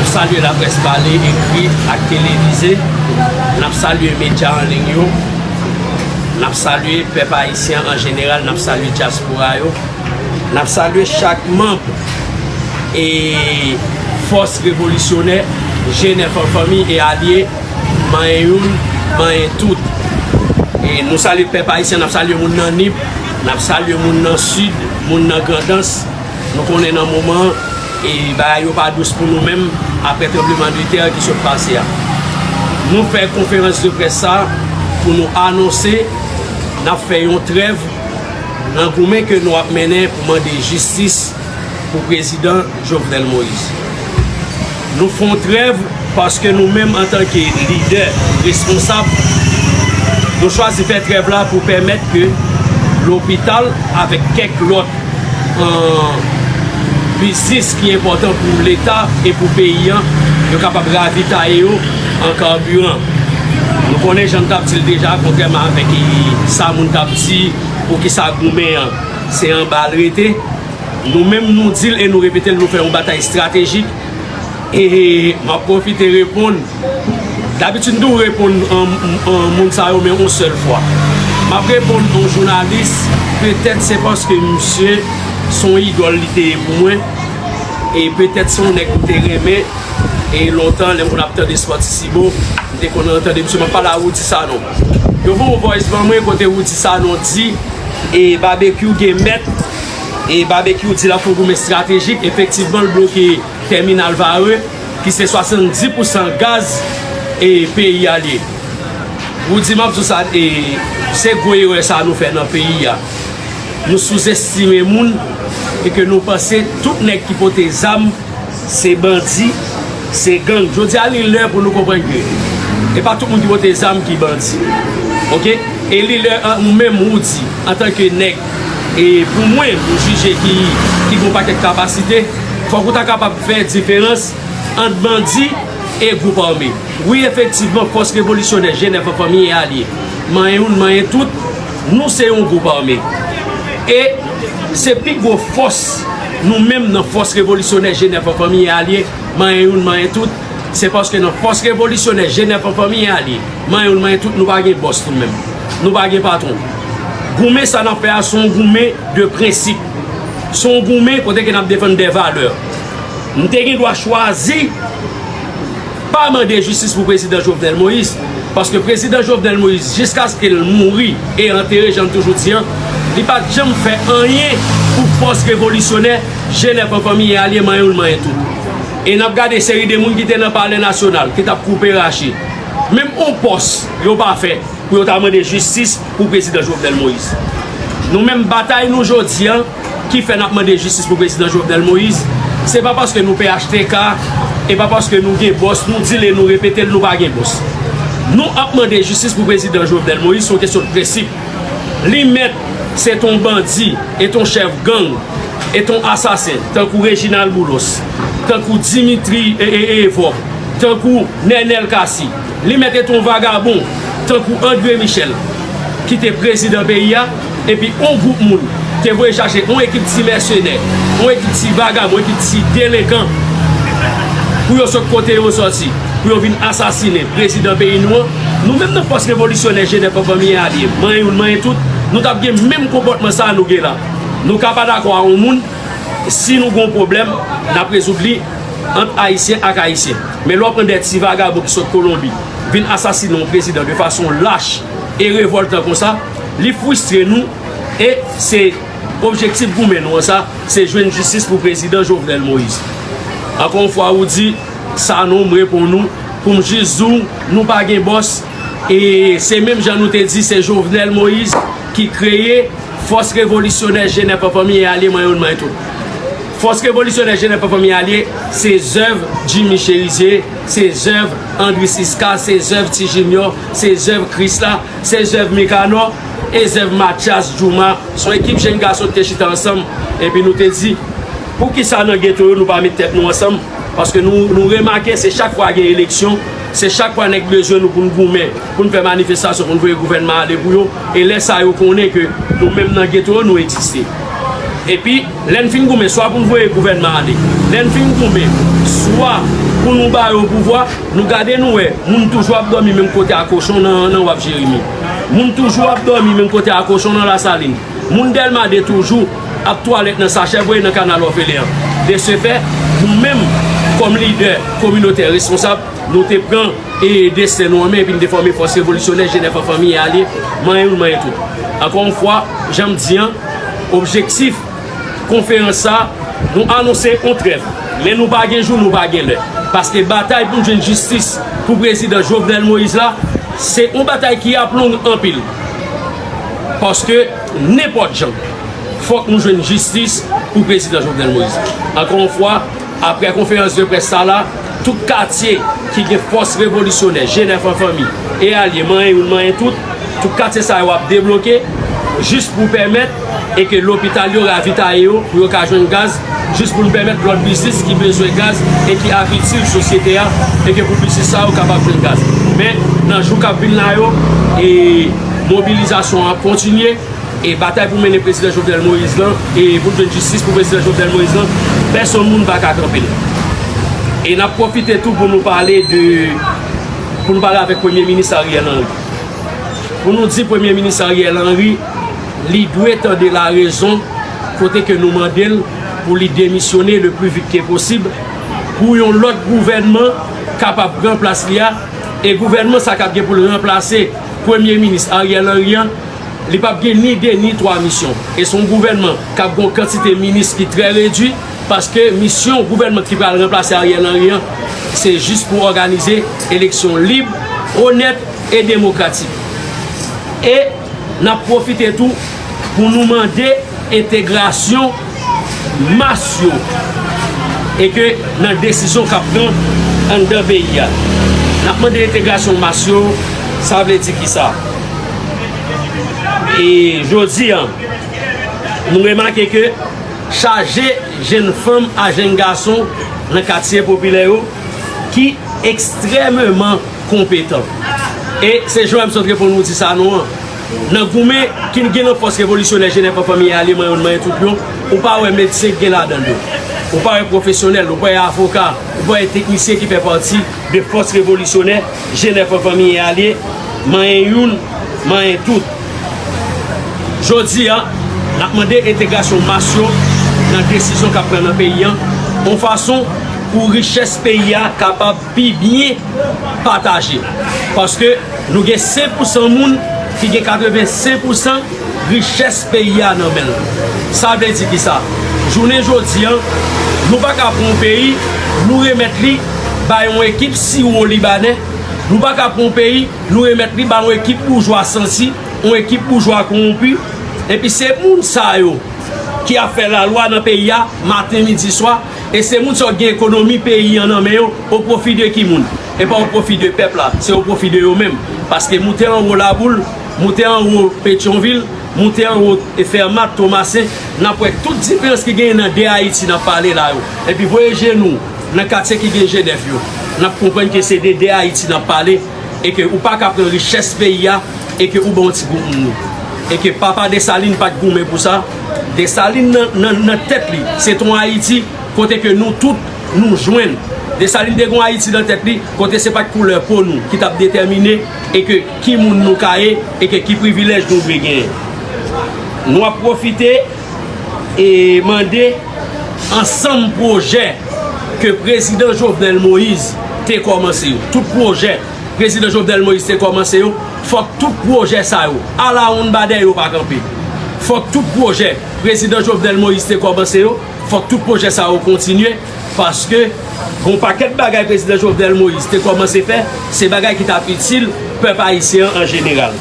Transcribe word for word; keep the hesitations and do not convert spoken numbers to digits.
Salye laprès pale, ekri ak televize. N ap salye medya an liy yo. N ap salye pèp ayisyen an jeneral, n ap salye dyaspora yo. N ap salye chak manm e fòs revolisyonè, G nèf an fanmi e alye, manyen youn, manyen tout. E nou salye pèp ayisyen, n ap salye moun nan Nip, n ap salye moun nan Sid, moun nan Grandans. Nou konnen nan moman an, e bagay yo pa dous pou nou menm apre tranblemanntè ki sot pase a. Nou fè konferans de près sa pou nou anonse n ap fè yon trèv nan goumen ke nou ap mennen pou mande jistis pou prezidan Jovenel Moïse. Nou fè yon trèv paske nou menm antanke lidè responsab, nou chwazi fè trèv la pou pèmèt ke lopital avèk kèk lòt, euh, biznis ki enpòtan pou leta e pou peyi an, yo kapab ravitaye yo an kabiran. Nou konnen jan n t ap di l deja, kontrèman avèk, e, sa moun t ap di, poukisa goumen an se anba l rete. Nou menm, nou di l e nou repete l, nou fè yon batay estratejik. E m ap pwofite reponn. Dabitid, m toujou reponn, an, an, moun sa yo, men yon sèl fwa. M ap reponn yon jounalis, petèt se paske misye se yon idòl li te ye pou mwen, e petèt se yon nèg m te renmen, e lontan, lè m konn ap tande Spòtisibo, m te konn tande misye, m ap pale a Roudy Sanon. Yo voye yon voice ban mwen kote Roudy Sanon di, e Babekyou gen mèt, e Babekyou di l ap fè yon goumen estratejik, efektivman, l bloke tèminal Varreux, ki se swasanndis pousan gaz e peyi a l ye. Roudy, m ap di w sa, e se gwo erè sa nou fè nan peyi a. Nou souzestime moun e ke nou panse tout nèg ki pote zam se bandi, se gang. Jodi a, li lè pou nou konprann ke e pa tout moun ki pote zam ki bandi. Oke? E li lè, an, ou menm, Roudy, antanke nèg, e pou mwen, pou jije ki, ki gen yon pakèt kapasite, fòk ou ta kapab fè diferans ant bandi e gwoup ame. Wi, efektivman, fòs revolisyonè G nèf an fanmi e alye, manyen youn, manyen tout, nou se yon gwoup ame. E se pi gwo fòs nou menm nan fòs revolisyonè G nèf an fanmi e alye, manyen youn, manyen tout, se paske nan fòs revolisyonè G nèf an fanmi e alye, manyen youn, manyen tout, nou pa gen bòs nou menm. Nou pa gen patwon. Goumen sa n ap fè a, se yon goumen de prensip. Se yon goumen kote ke n ap defann de valè. M te gen dwa chwazi pa mande jistis pou prezidan Jovenel Moïse, paske prezidan Jovenel Moïse, jiskaske l mouri e antere, jan m toujou di an, li pa t janm fè anyen pou fòs revolisyonè G nèf an fanmi e alye, manyen youn, manyen tout. E n ap gade seri de moun ki te nan Palè Nasyonal, ki t ap koupe rache. Menm yon pòs yo pa fè pou yo ta mande jistis pou prezidan Jovenel Moïse. Nou menm, batay nou jodi an, ki fè n ap mande jistis pou prezidan Jovenel Moïse, se pa paske nou P H T K, e pa paske nou gen bòs, nou di l e nou repete l, nou pa gen bòs. Nou ap mande jistis pou prezidan Jovenel Moïse, se yon kesyon de prensip. Li mèt se t on bandi, e t on chèf gang, e t on asasen, tankou Reginald Boulos, tankou Dimitri, e, e, e, Vòb, tankou Nènèl Cassy. Li mèt e t on vagabon, tankou André Michel, ki te prezidan peyi a, epi on gwoup moun te voye chache on ekip ti mèsenè, on ekip ti vagabon, ekip ti delenkan, pou yo sot kote yo sòti, pou yo vin asasinen prezidan peyi nou an. Nou menm nan fòs revolisyonè G nèf an fanmi e alye, manyen youn, manyen tout, nou t ap gen menm konpòtman sa a nou gen la. Nou ka pa dakò a yon moun, si nou gen yon pwoblèm, n ap rezoud li ant Ayisyen ak Ayisyen. Men lè w pran de ti vagabon ki sot Kolonbi, vin asasinen yon prezidan de fason lach e revòltan konsa, li fristre nou, e se objektif goumen nou an sa, se jwenn jistis pou prezidan Jovenel Moïse. Ankò yon fwa, Roudy Sanon, m reponn ou, pou m jis di w, nou pa gen bòs, e se menm jan nou te di, se Jovenel Moïse ki kreye fòs revolisyonè G nèf an fanmi e alye, manyen youn, manyen tout. Fòs revolisyonè G nèf an fanmi e alye, se zèv Jimmy Chérizier, se zèv Andris Isca, se zèv Ti Junior, se zèv Krisla, se zèv Mikanò, e zèv Mathias Jouma. Se yon ekip jèn gason ki te chita ansanm, epi nou te di, poukisa nan geto yo nou pa met tèt nou ansanm? Paske nou, nou remake se chak fwa gen eleksyon, se chak fwa nèg bezwen nou pou n goumen, pou n fè manifestasyon, pou n voye gouvènman ale pou yo. E lè sa yo konnen ke nou menm nan geto yo nou egziste. Epi, lè n fin goumen, swa pou n voye gouvènman ale, lè n fin goumen, swa pou nou ba yo pouvwa, nou gade nou wè, moun toujou ap dòmi menm kote a kochon nan, nan Waf Jeremi. Moun toujou ap dòmi menm kote a kochon nan Lasalin. Moun Dèlma de toujou ap twalèt nan sachè voye nan kanal òfelen an. De se fè, nou menm, kòm lidè kominotè responsab, nou te pran e desten nou an men epi n te fòme Fòs Revolisyonè Jenèf an Fanmi e Alye, manyen youn, manyen tout. Ankò yon fwa, jan m di an, objektif konferans sa, nou anonse yon trèv. Men nou pa gen jou, nou pa gen lè. Paske batay pou n jwenn jistis pou prezidan Jovenel Moïse la, se yon batay ki ap long anpil. Paske nenpòt jan, fòk nou jwenn jistis pou prezidan Jovenel Moïse. Ankò yon fwa, apre konferans de près sa la, tout katye ki gen Fòs Revolisyonè, Jenèf an Fanmi, e Alye, manyen youn, manyen tout, tout katye sa yo ap debloke, jis pou pèmèt e ke lopital yo ravitaye yo, pou yo ka jwenn gaz, jis pou n pèmèt lòt biznis ki bezwen gaz e ki ap itil sosyete a, e ke pou biznis sa yo kapab jwenn gaz. Men, nan jou k ap vin la yo, e mobilizasyon an ap kontinye, e batay pou mennen prezidan Jovenel Moïse lan, e pou n jwenn jistis pou prezidan Jovenel Moïse lan, pèsonn moun pa ka kanpe l. E n ap pwofite tou pou nou pale de, pou nou pale avèk Premye Minis Ariel Henry. Pou nou di Premye Minis Ariel Henry, li dwe tande larezon kote ke nou mande l pou li demisyone le plus vite que possible, pou yon lòt gouvènman kapab pran plas li a, e gouvènman sa k ap gen pou l ranplase Premye Minis Ariel Henry an, li p ap gen ni de ni twa misyon. E se yon gouvènman k ap gen yon kantite minis ki trè redui, paske misyon gouvènman ki pral ranplase Ariel Henry an, se jis pou òganize eleksyon lib, onèt e demokratik. E n ap pwofite tou pou nou mande entegrasyon mas yo, e ke nan desizyon k ap pran anndan peyi a. N ap mande entegrasyon mas yo, sa vle di kisa? E jodi a, nou remake ke chaje jenn fanm a jenn gason nan katye popilè yo ki ekstrèmeman konpetan. E se Joël m sot reponn ou di sa non an. Nan goumen ki gen nan Fòs Revolisyonè Jenèf an Fanmi e Alye, manyen youn, manyen tout yo, ou pa wè medsen ki gen ladan l yo. Ou pa wè pwofesyonèl, ou pa wè avoka, ou pa wè teknisyen ki fè pati de Fòs Revolisyonè Jenèf an Fanmi e Alye, manyen youn, manyen tout. Jodi a, n ap mande entegrasyon mas yo nan desizyon k ap pran nan peyi a, yon fason pou richès peyi a kapab pi byen pataje. Paske nou gen senk pousan moun ki gen katrevensenk pousan richès peyi a nan men l. Sa vle di kisa? Jounen jodi a, nou pa ka pran yon peyi, nou remèt li bay yon ekip siwo libanè. Nou pa ka pran yon peyi, nou remèt li bay yon ekip boujwa santi, yon ekip boujwa kowonpi. Epi se moun sa yo ki ap fè lalwa nan peyi a, maten, midi, swa, e se moun sa yo ki gen ekonomi peyi a nan men yo, o pwofi de ki moun? E pa o pwofi de pèp la, se o pwofi de yo menm. Paske moute anwo Laboul, moute anwo Petyonvil, moute anwo e Fèmat, Tomasen, n ap wè tout diferans ki genyen nan de Ayiti n ap pale la yo. Epi voye je nou nan katye ki gen Jenèf yo, n ap konprann ke se de de Ayiti n ap pale, e ke ou pa ka pran richès peyi a, e ke ou ban yon ti gwoup moun. E ke papa Desalin pa t goumen pou sa. Desalin nan, nan, nan tèt li, se t on Ayiti kote ke nou tout nou jwenn. Desalin te gen yon Ayiti nan tèt li kote se pa t koulè po nou ki t ap detèmine e ke ki moun nou ka ye e ke ki privilèj nou dwe genyen. Nou ap pwofite e mande ansanm pwojè ke prezidan Jovenel Moïse te kòmanse yo. Tout pwojè prezidan Jovenel Moïse te kòmanse yo, fòk tout pwojè sa yo, alawonnbadè yo pa kanpe. Fòk tout pwojè prezidan Jovenel Moïse te kòmanse yo, fòk tout pwojè sa yo kontinye, paske gon pakèt bagay prezidan Jovenel Moïse te kòmanse fè, se bagay ki t ap itil pèp ayisyen an an jeneral.